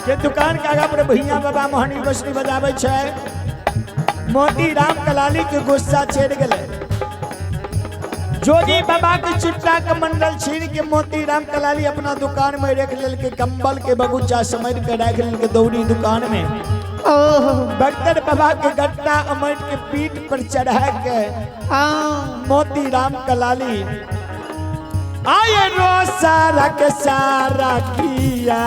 के दुकान के आगा पर भैया बाबा मोहनी बसरी बजाबै छै। मोती राम कलाली के गुस्सा चढ़ गेलै। जोगी बाबा के चुट्टा के मंडल छीन के मोती राम कलाली अपना दुकान में रख लेलके, कंबल के बगुचा समझ के रख लेलके दौड़ी दुकान में। बख्तर बाबा के गट्टा अमट के पीठ पर चढ़ा के मोती राम कलाली आए रो सारा के सारा किया।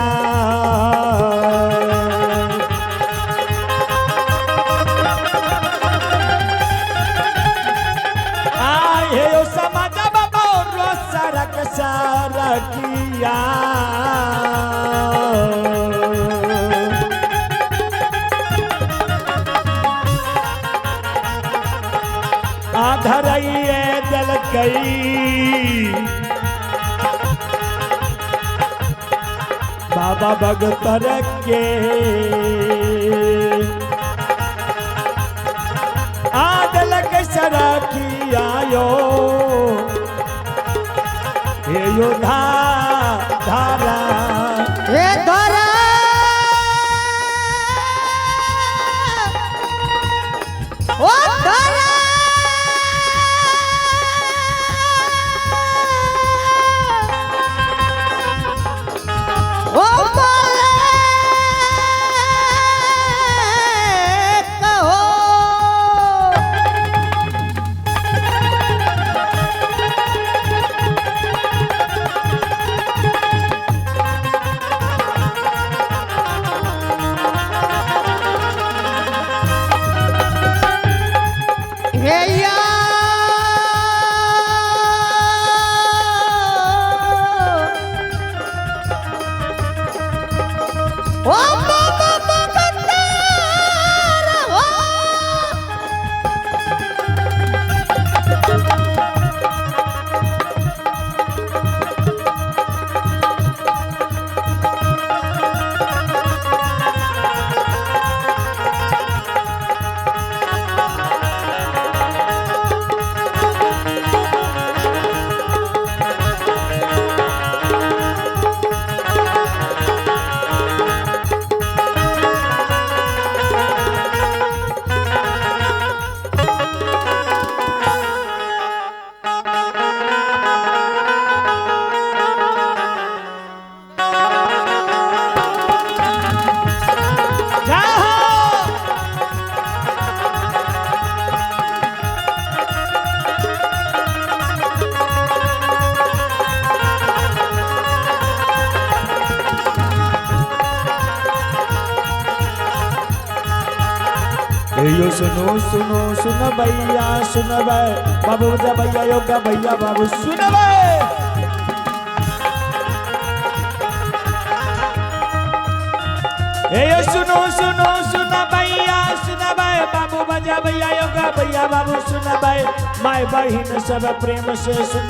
आए ओ समाजा बाबा रो सारा के सारा किया। आधरइए दलकई बाबा भगतर के आदलक सराखी आयो हे योधा धारा हे धरा ओ धरा ओ बोले कहो हे या ओ बाबा भगतार हो। जय हो। यो सुनो सुनो सुन भैया सुन बाबू जा भैया योगा भैया बाबू सुन। ए सुनो सुनो सुन भैया सुन बाबू बजा भैया योगा भैया बाबू सुन my बहिन सब प्रेम से सुन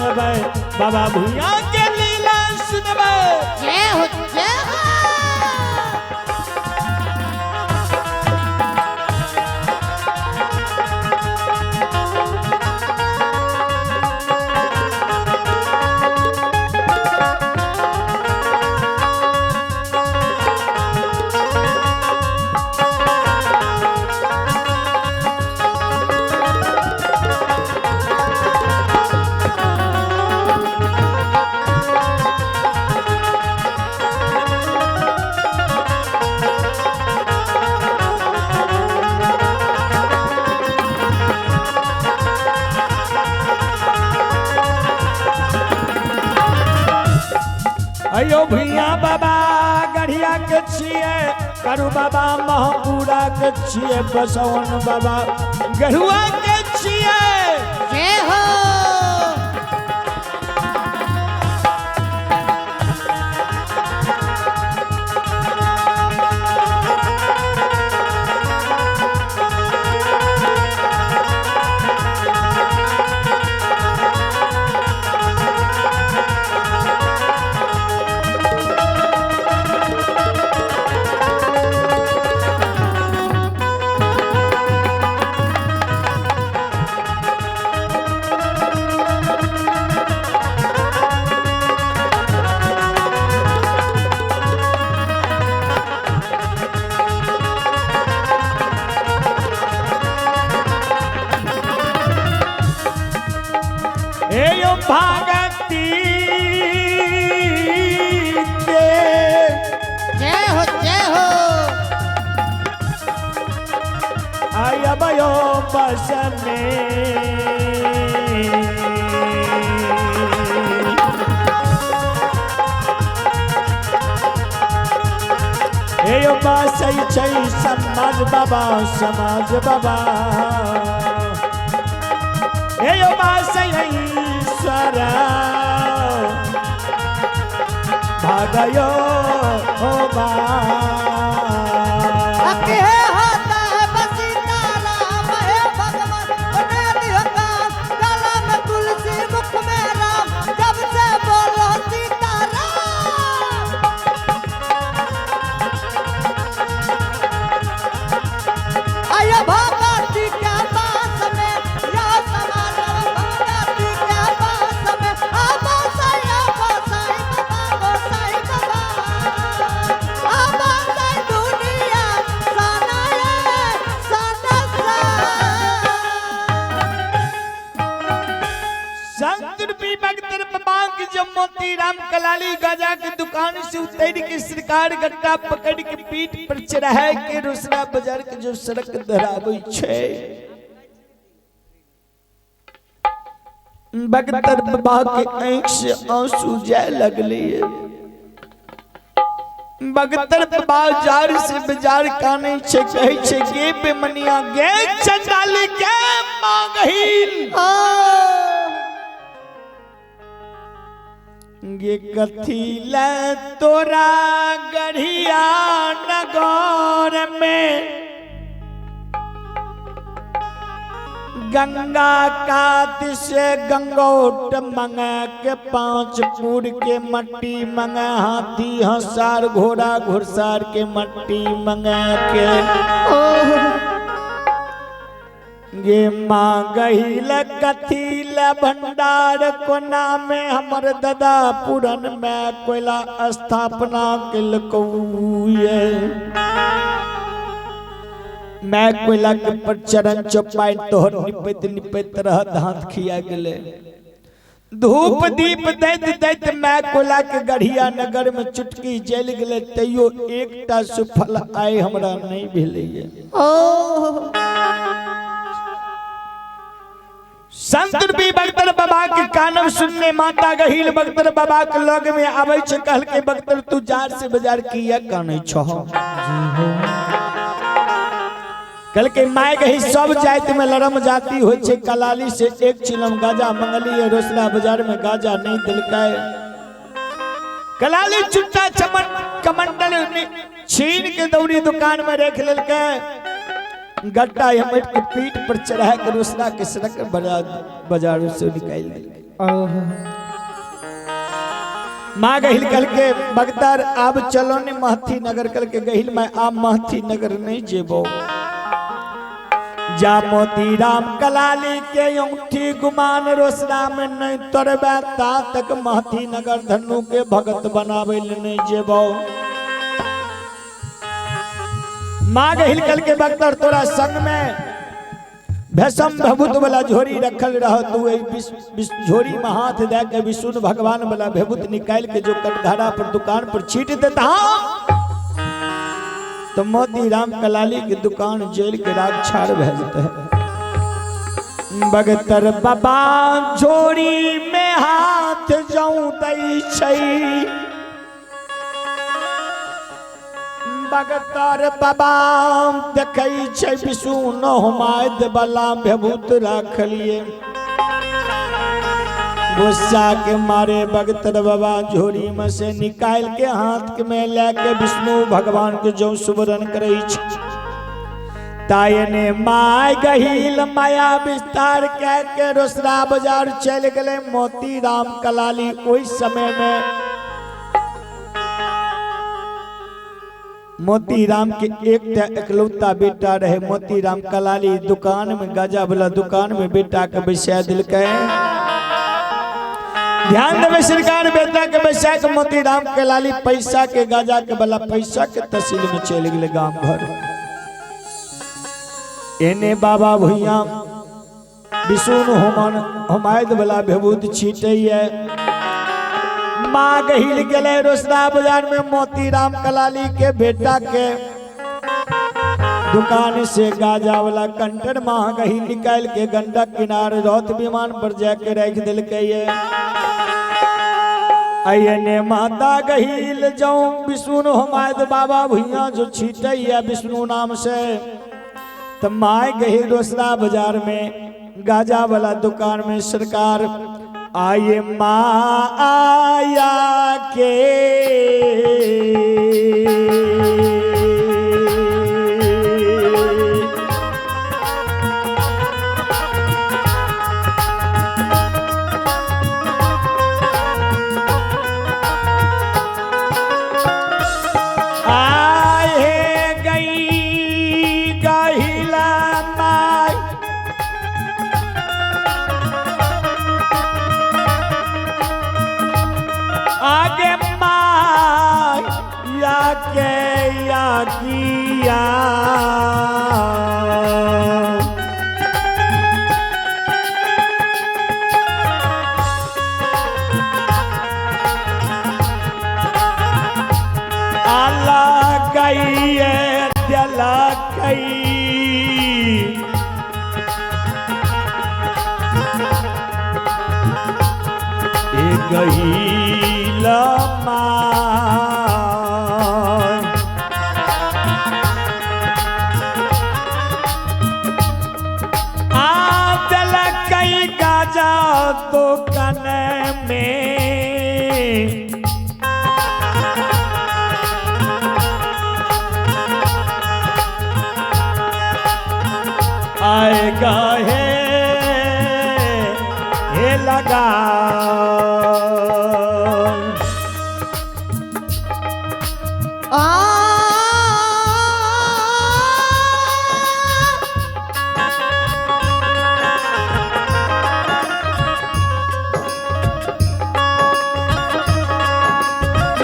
बाबा भैया के लीला सुन। जय हो जय हो। अयो भैया बाबा गढ़िया के छिए करू बाबा महपुरा के छिए बसवन बाबा गढ़ुआ के छिए। जय हो। भागती के जय हो जय हो। आयबयो बस में। हे यो बसै छै समाज बाबा, समाज बाबा, हे यो बसै ईश्वर भागयो हो बा। अके होता है बसीता राम, हे भगवान बना दियो काम, गला में तुलसी मुख में राम, जब से बोलो सीता राम। आय भगवती के पास में या समाज भगवती के पास में, आबा साई आबा साई बाबा गोसाई बाबा, आबा साई दुनिया साना ये साना सा। संत रूपी भक्त बाबा के जब मोती राम कलाली गाजा के दुकान से उतर के सरकार गट्टा पकड़ के पीठ पर चढ़ाए के रोसड़ा बाजार के जो सड़क धराबै छै, भगतर बाबा के आंख से आंसू जाए लगले। भगतर बाबा जार से बाजार काने छै, कहै छै गे बेमनिया गे चंडाल गे मांगहील गे कथी ले तोरा गढ़िया नगर में गंगा कात से गंगोट मंगा के पांच पुर के मट्टी मंगा, हाथी हंसार घोड़ा घुड़सार के मट्टी मंगा के गे मांगहिल कथी ले भंडार कोना में हमर दादा पुरन में कोयला स्थापना केलकौ ये। मैं कोयला के पर चरण चौपाई तोहर निपैत निपैत रहत हाथ खिया गेले। धूप दीप दैत दैत मैं कोयला के गढ़िया नगर में चुटकी जल गेले, तैयो एकटा सुफल आय हमरा नहीं भेलैये। संत रूपी बख्तर बाबा के कानव सुनने माता गहिल बख्तर बाबा के लग में आबै छै, कहलकै बख्तर तू जार से बाजार किया कानै छह? कहलकै my गही सब जाति में लरम जाति होइ छै, कलाली से एक चिलम गाजा मंगली रोसड़ा बाजार में गाजा नहीं दिलकै। कलाली चुट्टा चमन कमंडल छीन के दौड़ी दुकान में रख लेलकै, गड्ढा हमेट के पीठ पर चढ़ा के रोसड़ा के सड़क बाजार से निकाल देलकै। माँ गहिल कल के बगदार अब चलो ने महथी नगर, कल के गहिल मैं आप महथी नगर नहीं जेबो, जा मोती राम कलाली के अंगूठी गुमान रोसड़ा में नहीं तोड़बे ता तक महथी नगर धनु के भगत बनावे ले नहीं जेबो। माँ गहिल कल के बगदार तोरा संग में भसम भभूत वाला झोरी रखल रह, तू झोरी में हाथ दे के विष्णु भगवान वाला भभूत निकाल के जो कटघारा पर दुकान पर छीट देता तो मोती राम कलाली की दुकान जेल के राग छाड़ भेजते है। बगतर बाबा झोरी में हाथ जाऊं दई छै, बगतर बाबा देखै छै विष्णु हुमायद वाला भभूत राखलिए। गुस्सा के मारे बगतर बाबा झोरी में से निकाल के हाथ में लेके विष्णु भगवान के जो सुमरन करै छै, तायने my गहिल माया विस्तार कह के रोसड़ा बाजार चल गए मोती राम कलाली। ओहि समय में मोती राम के एक इकलौता बेटा रहे मोती राम कलाली, दुकान में गाजा वाला दुकान में बेटा के बैसा दिलकै। ध्यान देवे सरकार, बेटा के बैसा के मोती राम कलाली पैसा के गाजा के वाला पैसा के तहसील में चल गए गांव घर। एने बाबा भैया विष्णु होमन होमायद वाला विभूत छीटैया। माँ गहिल गेलै रोसड़ा बाजार में मोतीराम कलाली के बेटा के दुकान से गाजा वाला कंटर माँ गही निकाल के गंडक किनारे रथ विमान पर जाके रख दिलकै। अयने माता गहील जाऊं विष्णु हमायद बाबा भुइया जो छीटैया विष्णु नाम से, तो my गही रोसड़ा बाजार में गाजा वाला दुकान में सरकार आए माया के आए गई गहिला माई आगे माया के या किया आला गई दिला गई गईल माय। आ दिल गाजा दुकान में आएगा है हे लगा आ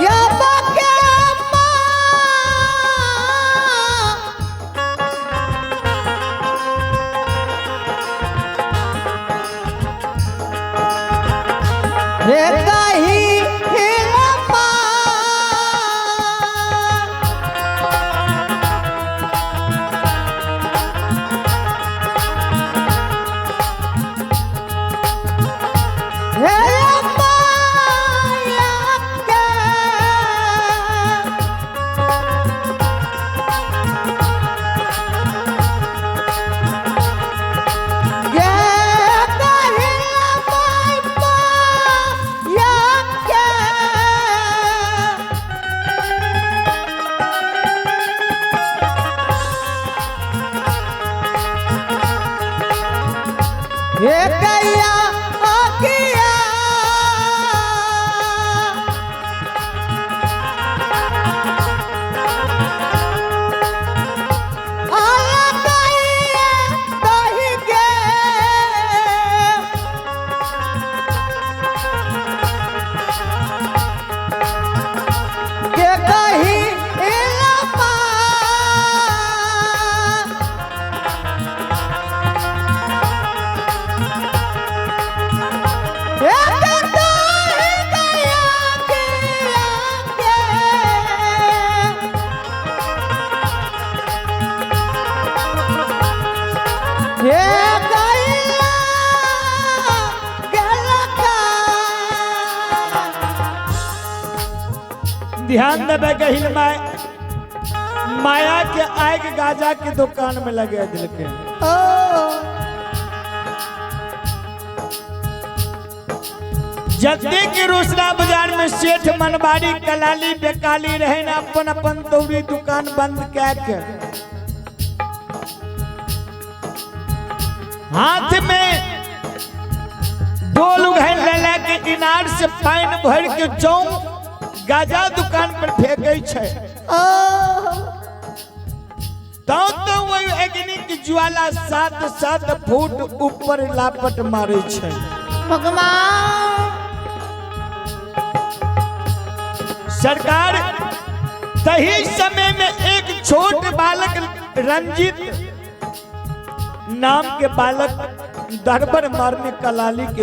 या बाके माँ रे कही हिलमा हे माया के ये कहिला माय माया के ये गैया आगिया आला गैया दही गे के कही इलमा एक दही गया के के हे गैया गलका ध्यान देवे गहिल माय माया के आग गाजा के दुकान में लगे दिल के। ओ जल्दी की रोसड़ा बाजार में सेठ मनबाड़ी कलाली बेकाली रहे ना अपन अपन तौरी दुकान बंद कै के हाथ में डोल उघैल ले के इनार से पानी भर के चौं गाजा दुकान पर फेंके छै ओ तो तो वही अग्नि के ज्वाला 7-7 फुट ऊपर लापट मारे छै। भगवान सरकार तही समय में एक छोट बालक रंजित नाम के बालक दरबर मारने कलाली के।